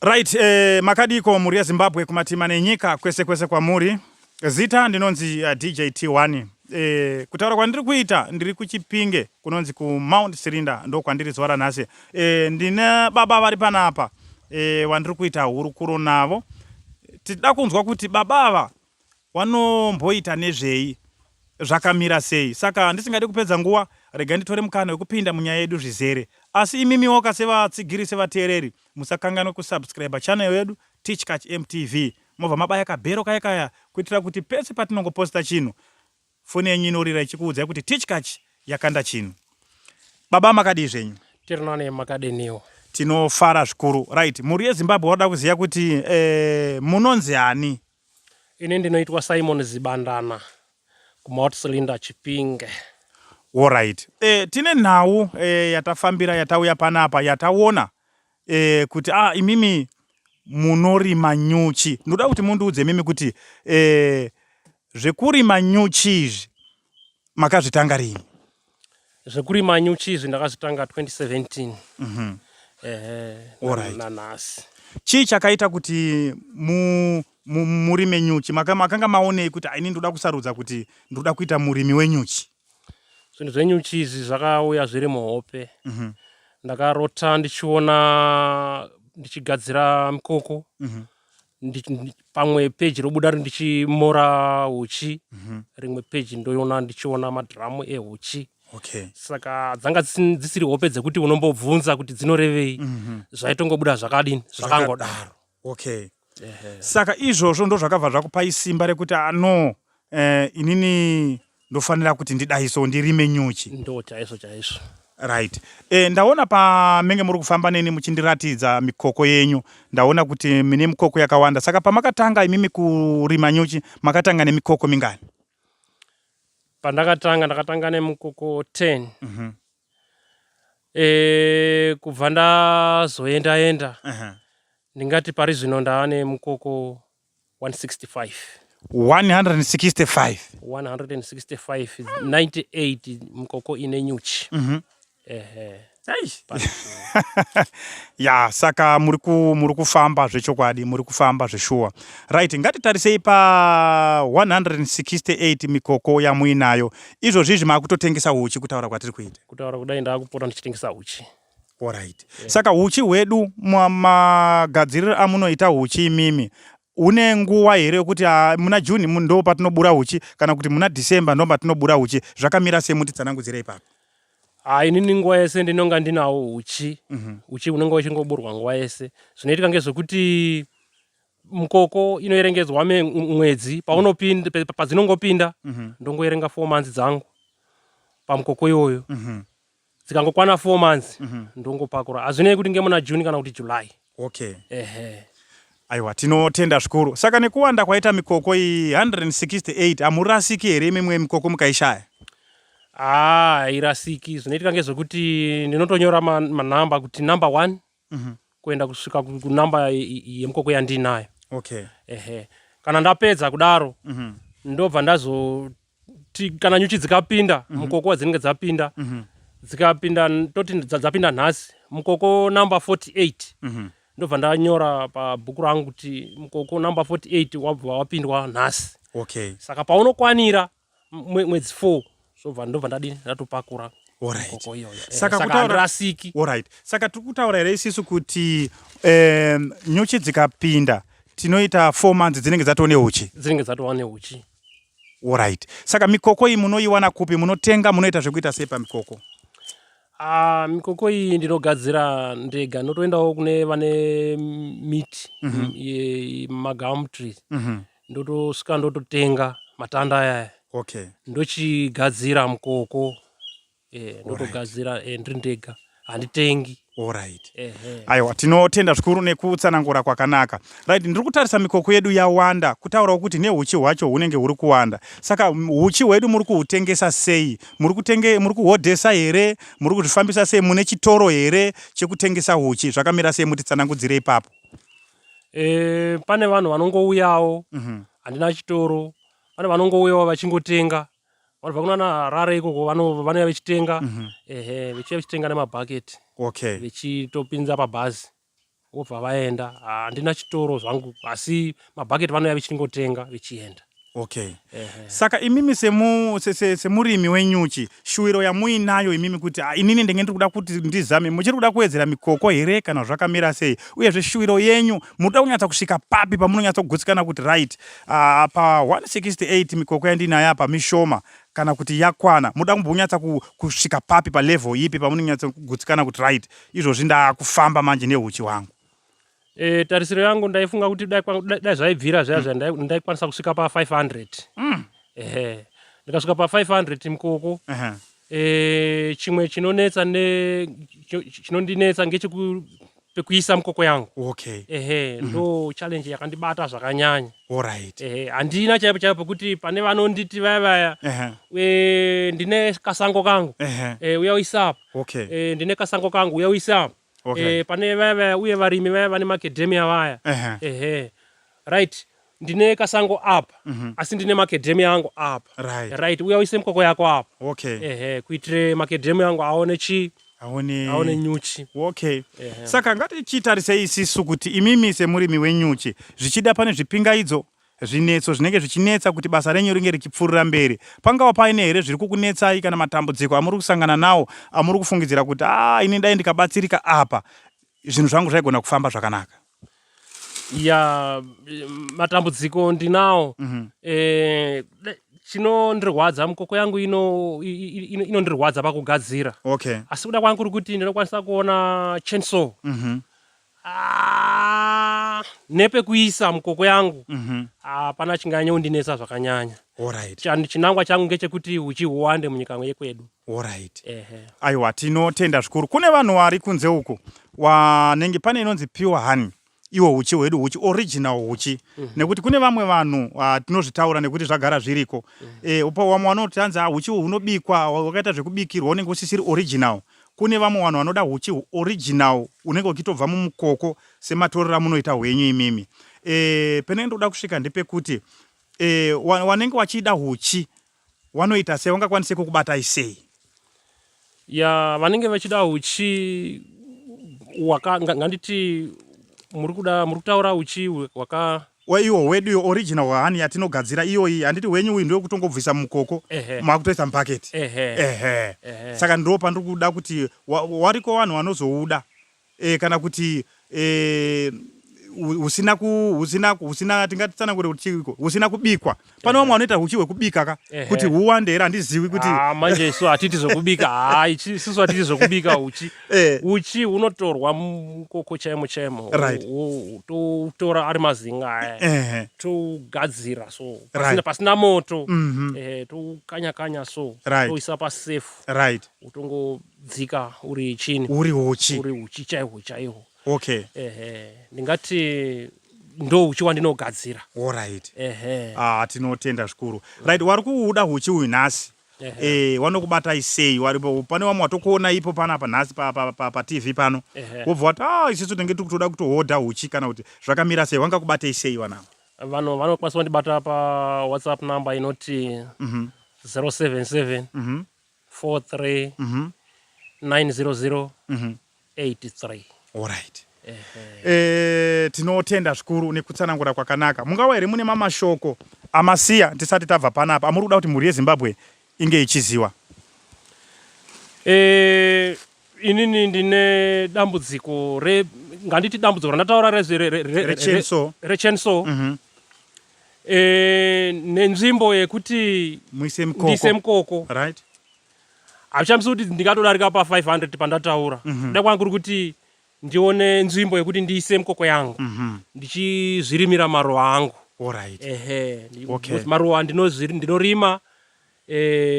Right, makadiko mhuri yeZimbabwe kumatima nenyika kwese kwese kwamuri. Zita ndinonzi DJ T1. Kutaura kwandiri kuita ndiri kuChipinge kunonzi kuMount Sirinda ndokwandiri zuva ranhasi. Ndine baba vari panapa wandiri kuita hurukuro navo. Tida kunzwa kuti baba ava wanomboita nezvei zvakamira sei. Saka ndisingadi kupedza nguva rega nditore mukana wekupinda munyaya yedu zvizere. Asi imimiwoka sevatsigiri sevateereri Musakanganwe kusubscriber channel yedu Tichkach MTV mobva mabaya kabhero kaya kaya kuitira kuti pese patinongoposta chinhu foni yenyu inorira ichikuudzai kuti Tichkach yakanda chinhu. Baba makadii zvenyu? Tiri nane makadiniwo? Tinofara zvikuru. Right, mhuri yeZimbabwe wada kuziva kuti munonzi ani? Ini ndinoitwa Simon Zibandana kuMount Selinda Chipinge. Alright. Tine nhau yatafambira yatauya panapa yataona kuti imimi munorima nyuchi. Ndoda kuti mundiudze imimi kuti zvekurima nyuchi izvi makazvitanga rini? Zvekurima nyuchi izvi ndakazvitanga 2017. Ehe, Alright. nanhasi. Chii chakaita kuti murime nyuchi? Makanga maonei kuti ini ndoda kusarudza kuti ndoda kuita murimi wenyuchi? Zvinhu zvenyuchi izvi zvakauya zviri muhope. Ndakarota ndichiona ndichigadzira mukoko. Pamwe peji robuda ndichimora huchi. Rimwe peji ndoiona ndichiona madhiramu ehuchi. Saka dzanga dzisiri hope dzekuti unombobvunza kuti dzinorevei. Zvaitongobuda zvakadini zvakangodaro. Saka izvozvo ndo zvakabva zvakupai simba rekuti no, inini ndofanira kuti ndidaiso ndirime nyuchi. Ndo chaizvo chaizvo. Right. Ndaona pamenge muri kufamba neni muchindiratidza mikoko yenyu, ndaona kuti mine mikoko yakawanda. Saka pamakatanga imimi kurima nyuchi makatanga nemikoko mingani? Pandakatanga ndakatanga nemukoko 10. Kubva ndazoenda enda, ndingati pari zvino ndaane mukoko 165. 165. 165, 98 mukoko ine nyuchi. Ehe. Ya, saka muri kufamba zvechokwadi, muri kufamba zveshuwa. Right, ngatitarisei pa 168 mikoko yamuinayo. Izvozvi izvi makutotengesa huchi kutaura kwatiri kuita. Kutaura kudai ndakupota ndichitengesa huchi. Alright. Saka huchi hwedu magadziriro amunoita huchi imimi une nguva here yekuti muna June ndo patinobura huchi kana kuti muna December ndo patinobura huchi? Zvakamira sei, mutitsanangudzire ipapo? Inini nguva yese ndinonga ndinawo huchi. Huchi hunenge huchingoburwa nguva yese. Zvinoitika ngezvekuti mukoko inoerengedzwa mwedzi paunopinda, padzinongopinda, ndongoerenga 4 months dzangu pamukoko iwoyo. Dzikangokwana 4 months, ndongopakura. Hazvinei kuti ngemuna June kana kuti July. Ehe. Aiwa, tinotenda zvikuru. Saka nekuwanda kwaita mikoko iyi 168 hamurasiki here mimwe mikoko mukaishaya? Hairasiki. Zvinoitika ngezvekuti ndinotonyora manhamba kuti number 1 kuenda kusvika kunamba yemukoko yandinayo. Ehe. Kana ndapedza kudaro, ndobva ndazoti kana nyuchi dzikapinda, mukoko wadzinenge dzapinda, dzikapinda, toti dzapinda nhasi mukoko number 48, ndobva ndanyora pabhuku rangu kuti mukoko number 48 wabva wapindwa nhasi. Saka paunokwanira mwedzi 4, zvobva ndobva ndadini, ndatopakura mukoko iyoyo. Saka Saka handirasiki. Alright. Saka tiri kutaura here isisu kuti nyuchi dzikapinda tinoita 4 months dzinenge dzatova neuchi? Dzinenge dzatova neuchi. Alright. Saka mikoko iyi munoiwana kupi? Munotenga, munoita zvekuita sei pamikoko? Mikoko iyi ndinogadzira ndega. Ndotoendawo kune vane miti yemagum trees. Ndotosvika ndototenga matanda ayaya. Ndochigadzira mukoko. Ndotogadzira ndiri ndega, handitengi. Alright. Aiwa, tinotenda zvikuru nekutsanangura kwakanaka. Right, ndiri kutarisa mikoko yedu yawanda, kutaurawo kuti neuchi hwacho hunenge huri kuwanda. Saka huchi hwedu muri kuhutengesa sei? Muri kuhodhesa here? Muri kuzvifambisa sei? Mune chitoro here chekutengesa huchi? Zvakamira sei, mutitsanangudzire ipapo? Pane vanhu vanongouyawo. Handina chitoro. Pane vanongouyawo vachingotenga. Vanobva kunana Harare ikoko, vanouya vechitenga. Ehe, vechiuya vechitenga nemabhaketi. Vechitopinza pabhazi. Vobva vaenda. Handina chitoro zvangu, asi mabhaketi vanouya vechingotenga vechienda. Okay. Saka imimi semu, se, se, semurimi wenyuchi, shuwiro yamuinayo imimi kuti ah, inini ndenge ndiri kuda kuti ndizame, muchiri kuda kuwedzera mikoko here kana zvakamira sei? Uyezve shuwiro yenyu muri kuda kunyatsa kusvika papi pamunonyatsa kugutsikana kuti right, ah, pa 168 mikoko yandinayo apa mishoma kana kuti yakwana, muda kumbonyatsa kusvika papi palevel ipi pamunonyatsa kugutsikana kuti right, izvozvi ndakufamba manje nehuchi hwangu? E, tarisiro yangu ndaifunga kuti dai, dai, dai zvaibvira zviya zviya mm. ndaikwanisa kusvika pa 500 mm. Ehe, ndikasvika pa 500 mukoko uh -huh. E, chimwe chinonetsa ne chinondinetsa ngecheku pekuisa mukoko yangu. Okay. Ehe, mm -hmm. Ndo challenge yakandibata zvakanyanya. Alright. Ehe, handina chaipo chaipo pekuti pane vanonditi vaya vaya. Uh -huh. E, ndine kasango kangu. Uh -huh. E, uya uisa apa. Okay. E, ndine kasango kangu uya uisa apa. Okay. E, pane vaya vaya uye varimi vaya vane macadamia vaya. Uh -huh. Ehe. Right. Ndine kasango apa. Mm -hmm. Asi ndine macadamia yangu apa. Right. Right. Uya uise mukoko yako apa. Okay. Ehe, kuitire macadamia yangu aone chi aone aone nyuchi. Okay. Ehe. Saka ngatichitarisei isisu kuti imimi semurimi wenyuchi zvichida pane zvipingaidzo Zvinetso zvinenge zvichinetsa kuti basa renyu ringe richipfuurira mberi. Pangava paine here zviri kukunetsai kana matambudziko amuri kusangana nawo amuri kufungidzira kuti ah, ini dai ndikabatsirika apa zvinhu zvangu zvaigona kufamba zvakanaka? Ya, matambudziko ndinawo. E, chinondirwadza mukoko yangu inondirwadza ino, ino pakugadzira. Okay. Asi kuda kwangu kuri kuti ndinokwanisa kuona chainsaw. Ah, nepekuisa mukoko yangu hapana chinganyanya kundinetsa zvakanyanya. Alright. Chinangwa changu ngechekuti huchi huwande munyika yekwedu. Alright. Ehe. Aiwa, tinotenda zvikuru. Kune vanhu vari kunze uku wanenge pane inonzi pure honey, iwo huchi hwedu, huchi original huchi. Nekuti kune vamwe vanhu tinozvitaura nekuti zvagara zviriko. Upo vamwe vanoti hanzi huchi hunobikwa, wakaita zvekubikirwa unenge usisiri original. Kune vamwe vanhu vanoda huchi original unenge uchitobva mumukoko sematorero amunoita hwenyu imimi. Penenge ndoda kusvika ndepekuti wanenge wachida huchi wanoita sei, wangakwanise kukubatai sei? Ya, vanenge vachida huchi waka, nganditi muri kuda, muri kutaura huchi waka Iwo hwedu iyo original hwahani yatinogadzira iyoyi, handiti hwenyu uyu ndewekutongobvisa mukoko makutoisa mubhaketi. Ehe. Ehe. Saka ndo pandiri kuda kuti wariko vanhu vanozouda kana kuti husina ku husina husina tingatitsanangure kuti chiiko, husina kubikwa. Pane vamwe vanoita huchi hwekubika ka kuti huwande here, handizivi kuti. Ah, manje isu hatiti zvekubika. Ah, isusu hatiti zvekubika huchi. Uchi hunotorwa mukoko chaimo chaimo. Right. Totora ari mazinga aya. Togadzira so. Pasina, Pasina moto. Tokanya kanya so. Right. Toisa pasefu. Right. Utongodzika uri chini. Uri huchi. Uri huchi chaihwo chaihwo. Okay. Ehe. Ndingati ndo huchi wandinogadzira. Alright. Ehe. Ah, tinotenda zvikuru. Right, wari kuuda huchi uyu nhasi. Wanokubatai sei? Waripo pane vamwe watokuona ipo panapa nhasi pa, pa, pa, pa TV pano. Wobva wati ah, isusu tinenge tiri kutoda kutohodha huchi kana kuti zvakamira sei, wangakubatei sei vanavo? Vanhu vanokwanisa kundibata pa WhatsApp number inoti 077 43 900 83. Alright. Tinotenda zvikuru nekutsanangura kwakanaka. Mungava here mune mamashoko amasiya tisati tabva panapa amuri kuda kuti mhuri yeZimbabwe inge ichiziwa? Inini ndine dambudziko re nganditi dambudziko randataura rechainsaw. Rechainsaw. Nenzvimbo yekuti muise mukoko. Ndiise mukoko. Right. Hazvishamisi kuti ndingatodarika pa 500 pandataura. Kuda kwangu kuri kuti ndione nzvimbo yekuti ndiise mukoko yangu. Ndichizvirimira maruva angu. Alright. Ehe. Okay. Maruva ndinorima,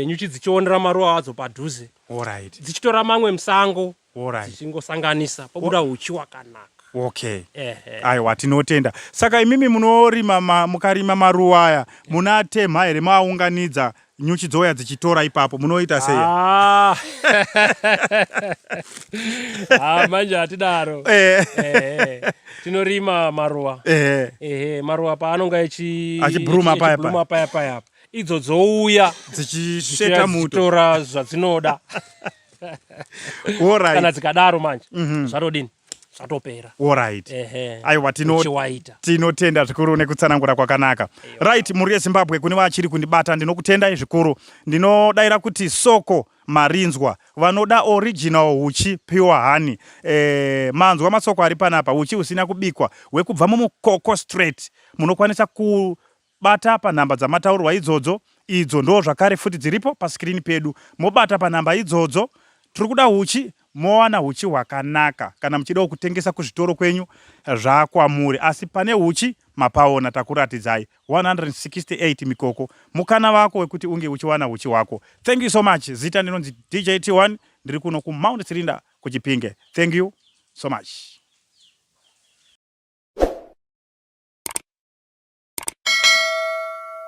nyuchi dzichionera maruva adzo padhuze. Alright. Dzichitora mamwe musango. Alright. Dzichingosanganisa pobuda huchi wakanaka. Okay. Ehe. Aiwa, tinotenda. Saka imimi munorima mukarima maruva aya, munatemha here maunganidza nyuchi dzouya dzichitora ipapo, munoita sei? Manje hatidaro. Tinorima maruva. Ehe, maruva paanonga achibruma paya paya. Paya paya apa. Idzo dzouya dzichisveta muto. Dzichitora zvadzinoda. Alright. Kana dzikadaro manje. Zvatodini? Zvatopera. Alright. Ehe. Aiwa, Uchiwaita. Tinotenda zvikuru nekutsanangura kwakanaka. Right, mhuri yeZimbabwe, kune vachiri kundibata, ndinokutendai zvikuru. Ndinodayira kuti soko marinzwa, vanoda original huchi, pure honey, manzwa masoko ari panapa, huchi husina kubikwa, hwekubva mumukoko straight. Munokwanisa kubata panhamba dzamataurwa idzodzo. Idzo ndo zvakare futi dziripo paskirini pedu. Mobata panhamba idzodzo, tiri kuda huchi, mowana huchi hwakanaka. Kana muchidawo kutengesa kuzvitoro kwenyu, zvakwamuri, asi pane huchi mapaona, takuratidzai 168 mikoko. Mukana wako wekuti unge uchiwana huchi hwako. Thank you so much. Zita ndinonzi DJ T1, ndiri kuno kuMount Sirinda kuChipinge. Thank you so much.